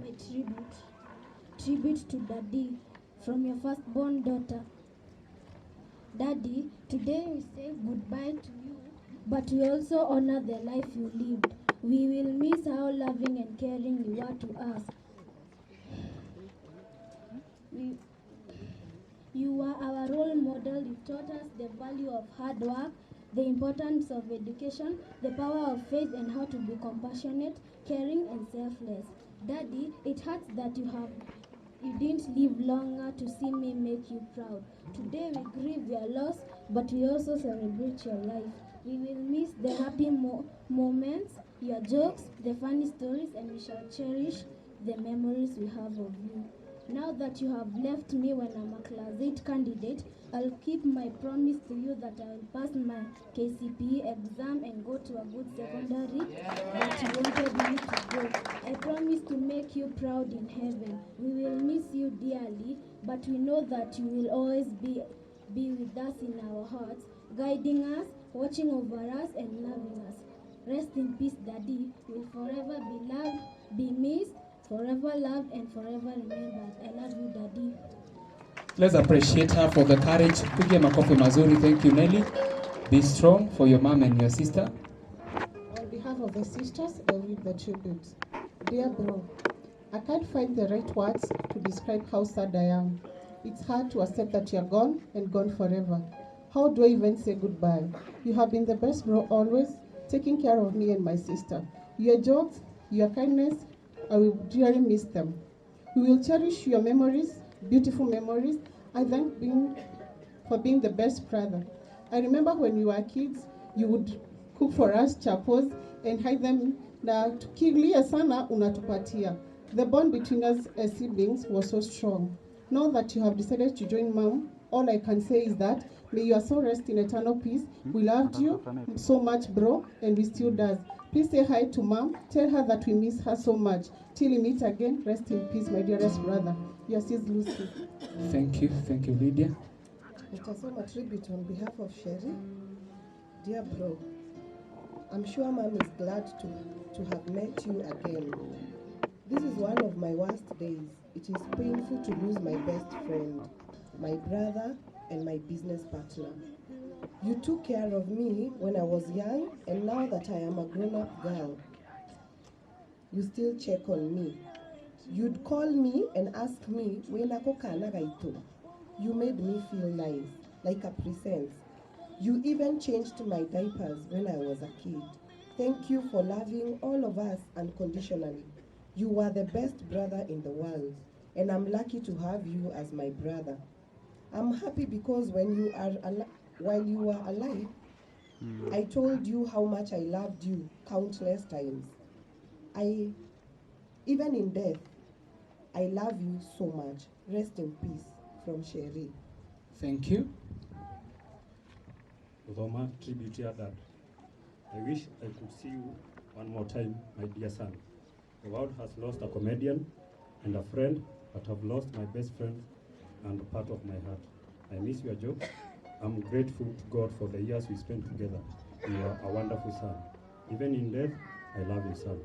My tribute. Tribute to Daddy from your firstborn daughter. Daddy, today we say goodbye to you, but we also honor the life you lived. We will miss how loving and caring you were to us. We, you were our role model. You taught us the value of hard work, the importance of education, the power of faith, and how to be compassionate, caring, and selfless. Daddy, it hurts that you didn't live longer to see me make you proud. Today we grieve your loss, but we also celebrate your life. We will miss the happy moments, your jokes, the funny stories, and we shall cherish the memories we have of you. Now that you have left me when I'm a class 8 candidate, I'll keep my promise to you that I will pass my KCPE exam and go to a good secondary that you wanted me to go. I promise to make you proud in heaven. We will miss you dearly, but we know that you will always be with us in our hearts, guiding us, watching over us, and loving us. Rest in peace, Daddy. You will forever be loved, be missed, forever loved, and forever remembered. I love you, Daddy. Let's appreciate her for the courage. Pigia makofi mazuri. Thank you, Nelly. Be strong for your mom and your sister. On behalf of the sisters, I read the tribute. Dear bro, I can't find the right words to describe how sad I am. It's hard to accept that you're gone and gone forever. How do I even say goodbye? You have been the best bro always, taking care of me and my sister. Your jokes, your kindness, I will dearly miss them. We will cherish your memories, beautiful memories. I thank being for being the best brother. I remember when we were kids, you would cook for us chapos and hide them na tukilia sana unatupatia. The bond between us as siblings was so strong. Now that you have decided to join Mom, all I can say is that may your soul rest in eternal peace. We loved you so much, bro, and we still does. Please say hi to Mom. Tell her that we miss her so much. Till we meet again, rest in peace, my dearest brother. Your sis Lucy. Thank you. Thank you, Lydia. Nitasoma tribute on behalf of Sherry. Dear bro, I'm sure Mom is glad to have met you again. This is one of my worst days. It is painful to lose my best friend, my brother, and my business partner. You took care of me when I was young, and now that I am a grown-up girl, you still check on me. You'd call me and ask me, "Wĩnako kana gaitũ?" You made me feel nice, like a princess. You even changed my diapers when I was a kid. Thank you for loving all of us unconditionally. You are the best brother in the world, and I'm lucky to have you as my brother. I'm happy because while you were alive, I told you how much I loved you countless times. I, even in death, I love you so much. Rest in peace. From Sherry. Thank you. Gũthoma tribute ya Dad. I wish I could see you one more time, my dear son. The world has lost a comedian and a friend, but have lost my best friend and part of my heart. I miss your jokes. I'm grateful to God for the years we spent together. You are a wonderful son. Even in death, I love you, son.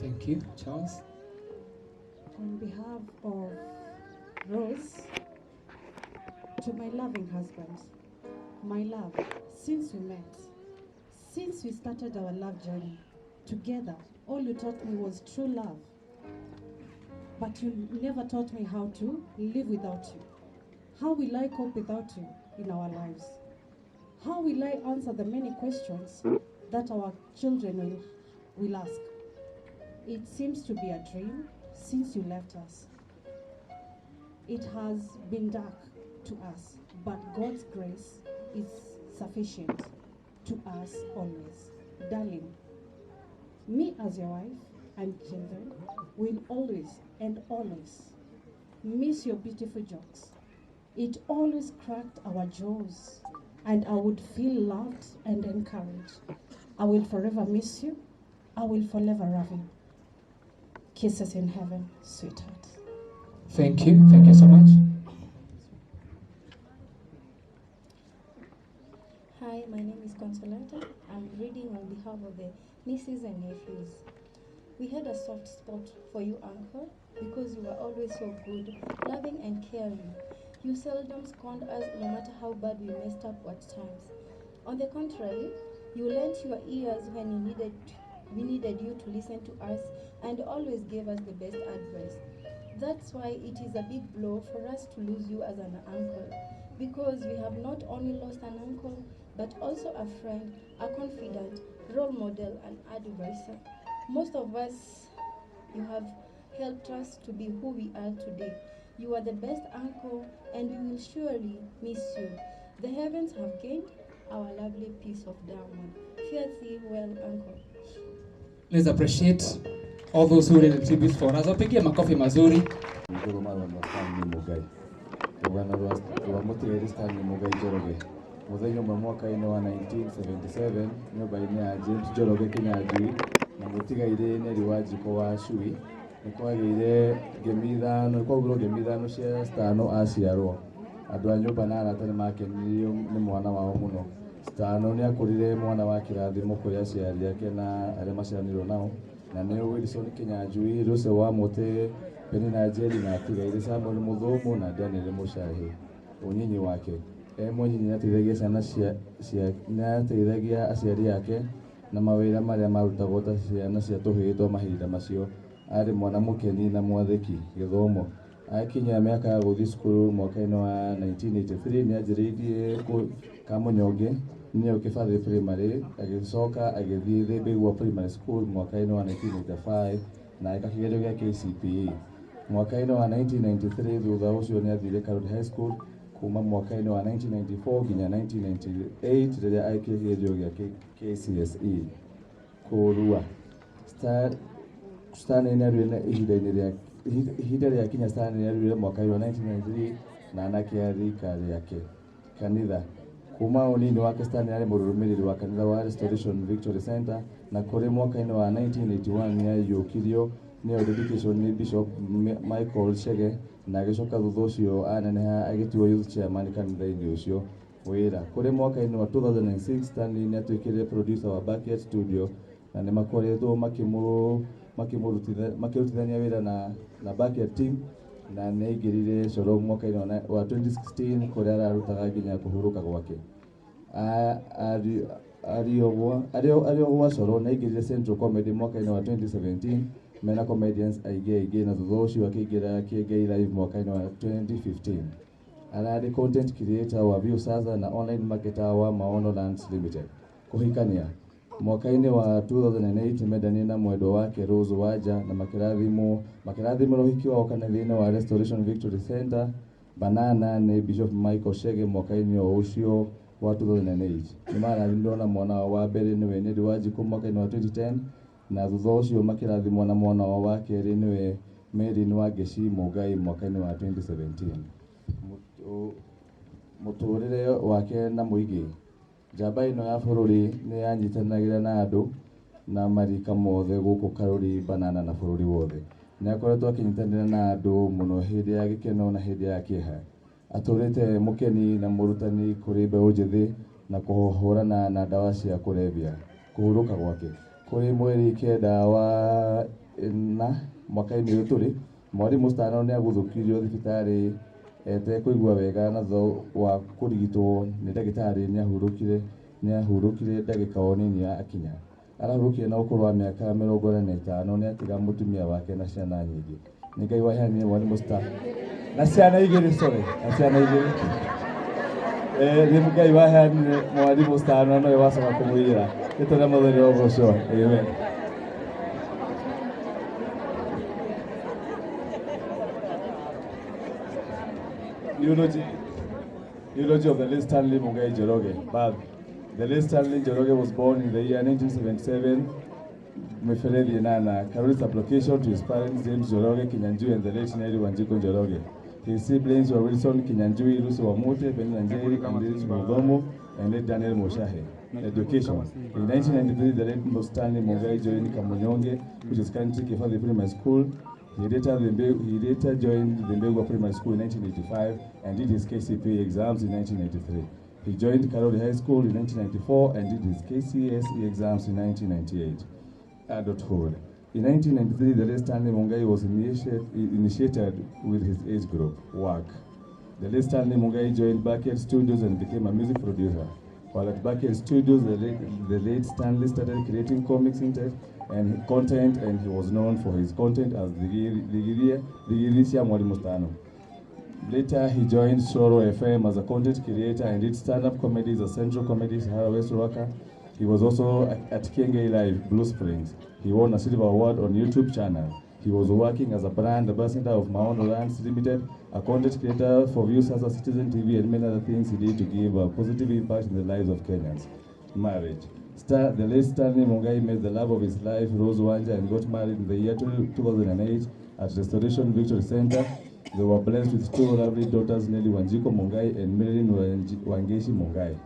Thank you, Charles. On behalf of Rose, to my loving husband, my love, since we met, since we started our love journey together, all you taught me was true love. But you never taught me how to live without you. How will I cope without you in our lives? How will I answer the many questions that our children will ask? It seems to be a dream since you left us. It has been dark to us, but God's grace is sufficient to us always. Darling, me as your wife and children will always and always miss your beautiful jokes. It always cracked our jaws, and I would feel loved and encouraged. I will forever miss you. I will forever love you. Kisses in heaven, sweetheart. Thank you. Thank you so much. Hi, my name is Consolata. I'm reading on behalf of the nieces and nephews. We had a soft spot for you, uncle, because you were always so good, loving and caring. You seldom scorned us, no matter how bad we messed up at times. On the contrary, you lent your ears when we needed you to listen to us and always gave us the best advice. That's why it is a big blow for us to lose you as an uncle, because we have not only lost an uncle, but also a friend, a confidant, role model, and advisor. Most of us, you have helped us to be who we are today. You are the best uncle, and we will surely miss you. The heavens have gained our lovely piece of diamond. Fare thee well, uncle. Let's appreciate all those who read the tributes for us. Wapigie makofi mazuri. Ngũrũ marũa Stanley Mugai, rũgano rwa mũtigairĩ Stanley Mugai Njoroge. Mũthenya ũmwe mwaka-inĩ wa 1977, nyũmba-inĩ ya James Njoroge Kinyanjui na mũtigairĩ Neri Wanjikũ wa Chui, nĩ kwagĩire ngemi ithano, nĩ kwaugirwo ngemi ithano cia Stano aciarwo. Andũ a nyũmba na arata nĩ makenirio nĩ mwana wao mũno. Stano nĩ akũrire mwana wa kĩrathimo kũrĩ aciari ake na arĩa maciaranĩirwo nao, na nĩo Wilson Kinyanjui, Rose wa Mũtĩ, Penina Njeri na atigairĩ Samuel Mũthũmũ na Daniel Mũcahi. Ũnyinyi wake e mũnyinyi nĩateithagia ciana cia nĩateithagia aciari ake na mawĩra marĩa marutagwo ta ciana cia tũhĩĩ twa mahinda macio. Arĩ mwana mũkeni na mwathĩki. Gĩthomo, akinya mĩaka ya gũthiĩ cukuru mwaka-inĩ wa 1983, nĩanjĩrĩirie Kamunyonge nĩyo Kĩbathĩ Primary, agĩcoka agĩthiĩ Thĩmbĩgua Primary School mwaka-inĩ wa 1985 na agĩka kĩgerio gĩa KCPE mwaka-inĩ wa 1993. Thutha ũcio nĩathire Karuri High School kuma mwaka-inĩ wa 1994 nginya 1998, rĩrĩa ekire kĩgerio gĩa KCSE. Kũrua, Stanley nĩaruire ihinda-inĩ rĩa ihinda rĩa kinya. Stanley nĩaruire mwaka-inĩ wa 1993 na anake a rika rĩake. Kanitha, kuma ũnini wake Stanley arĩ mũrũmĩrĩri wa kanitha wa Restoration Victory Center, na kũrĩ mwaka-inĩ wa 1981 nĩaiyũkirio nĩyo dedication nĩ Bishop Michael Chege, na agĩcoka thutha ũcio aneneha agĩtuo youth chairman kanitha-inĩ ũcio. Wĩra, kũrĩ mwaka-inĩ wa 2006, Stanley nĩatuĩkire producer wa Backyard Studio, na nĩ makoretwo makĩrutithania wĩra na Backyard team, na nĩ aingĩrire coro mwaka-inĩ wa 2016, kũrĩa ararutaga nginya kũhurũka gwake. Arĩ o gwa coro, nĩ aingĩrire Central Comedy mwaka-inĩ wa 2017 mena comedians aingĩ aingĩ, na thutha ũcio akĩingĩra Kĩengei Live mwaka-inĩ wa 2015. Ararĩ content creator wa Viusasa na online marketer wa Maono Lands Limited. Kũhikania, mwaka-inĩ wa 2008 mendanire na mwendwa wake Rose Wanja, na makĩrathimĩrwo ũhiki wao kanitha-inĩ wa Restoration Victory Center Banana nĩ Bishop Michael Chege. Mwaka-inĩ o ũcio wa 2008, nĩ marathimirwo na mwana wao wa mbere, nĩwe Neri Wanjikũ, mwaka-inĩ wa 2010, na thutha ũcio makĩrathimwo na mwana wao wa kerĩ, nĩwe Merin Wangeci Mũngai, mwaka-inĩ wa 2017. Mũtũrĩre wake na mũingĩ, njamba ĩno ya bũrũri nĩ yanyitanagĩra na andũ na marika mothe gũkũ Karuri Banana na bũrũri wothe. Nĩ akoretwo akĩnyitanĩra na andũ mũno hĩndĩ ya gĩkeno na hĩndĩ ya kĩeha. Atũrĩte mũkeni na mũrutani kũrĩ mbeũ njĩthĩ na kũhũrana na ndawa cia kũrebia. Kũhurũka gwake, kũrĩ mweri 9 wa 4 mwaka-inĩ ũyũ tũrĩ, mwarimũ Stano nĩ aguthũkirio thibitarĩ etekũigua wega, na thutha wa kũrigitwo nĩ ndagĩtarĩ nĩ ahurũkire ndagĩka o nini akinya. Arahurũkire na ũkũrũ wa mĩaka 45. Nĩ atiga mũtumia wake na ciana nyingĩ. Nĩ Ngai waheanire mwarimũ Star na ciana igĩrĩ, sorry, na ciana igĩrĩ. Nĩ Ngai waheanire mwarimũ Star na nowe wacoka kũmũiyĩra. Rĩtwa rĩa Mwathani rĩrogoocwo. Amen. Eulogy of the late Stanley Mungai Njoroge. Birth. The late Stanley Njoroge was born in the year 1977, Miferethi Nana, Karuri application to his parents James Njoroge Kinyanjui and the late Neri Wanjiku Njoroge. His siblings were Wilson Kinyanjui, Lucy Wamute, Penina Njeri, and Dennis Mudhomo, and late Daniel Moshahe. Education. In 1993, the late Stanley Mungai joined Kamunyonge, which is currently Kifathi Primary School. He later joined the Mbegwa Primary School in 1985 and did his KCPE exams in 1993. He joined Karori High School in 1994 and did his KCSE exams in 1998. Adulthood. In 1993, the late Stanley Mungai was initiated with his age group, work. The late Stanley Mungai joined Bucket Studios and became a music producer. While at Bucket Studios, the late Stanley started creating comics and content, and he was known for his content as Thigiri cia Mwalimu Stano. Later, he joined Coro FM as a content creator and did stand-up comedies at Central Comedy, Sahara West Ruaka. He was also at Kiengei Live, Blue Springs. He won a silver award on YouTube channel. He was working as a brand ambassador of Maono Lands Limited, a content creator for Viusasa Citizen TV, and many other things he did to give a positive impact in the lives of Kenyans. Marriage. The late Stanley Mungai met the love of his life, Rose Wanja, and got married in the year 2008 at Restoration Victory Center. They were blessed with two lovely daughters, Nelly Wanjiku Mungai and Marilyn Wangechi Mungai.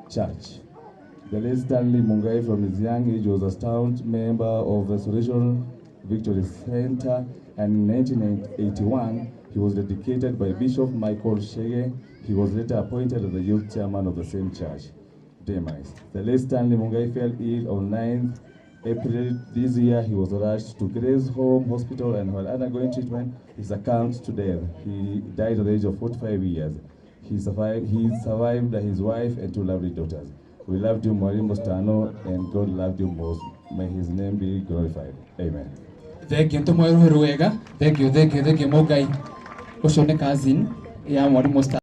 Church. The late Stanley Mungai, from his young age, was a staunch member of Restoration Victory Center, and in 1981, he was dedicated by Bishop Michael Chege. He was later appointed as the youth chairman of the same church. Demise. The late Stanley Mungai fell ill on 9th April this year. He was rushed to Grace Home Hospital, and while undergoing treatment, he succumbed to death. He died at the age of 45 years. He survived his wife and two lovely daughters. We loved you, Mwalimu Stano, and God loved you most. May his name be glorified. Amen. Thank you, tũmwe rũhĩ rwega. Thank you, thank you, thank you, Mũngai. Ũcio nĩ cousin ya mwarimũ Stan.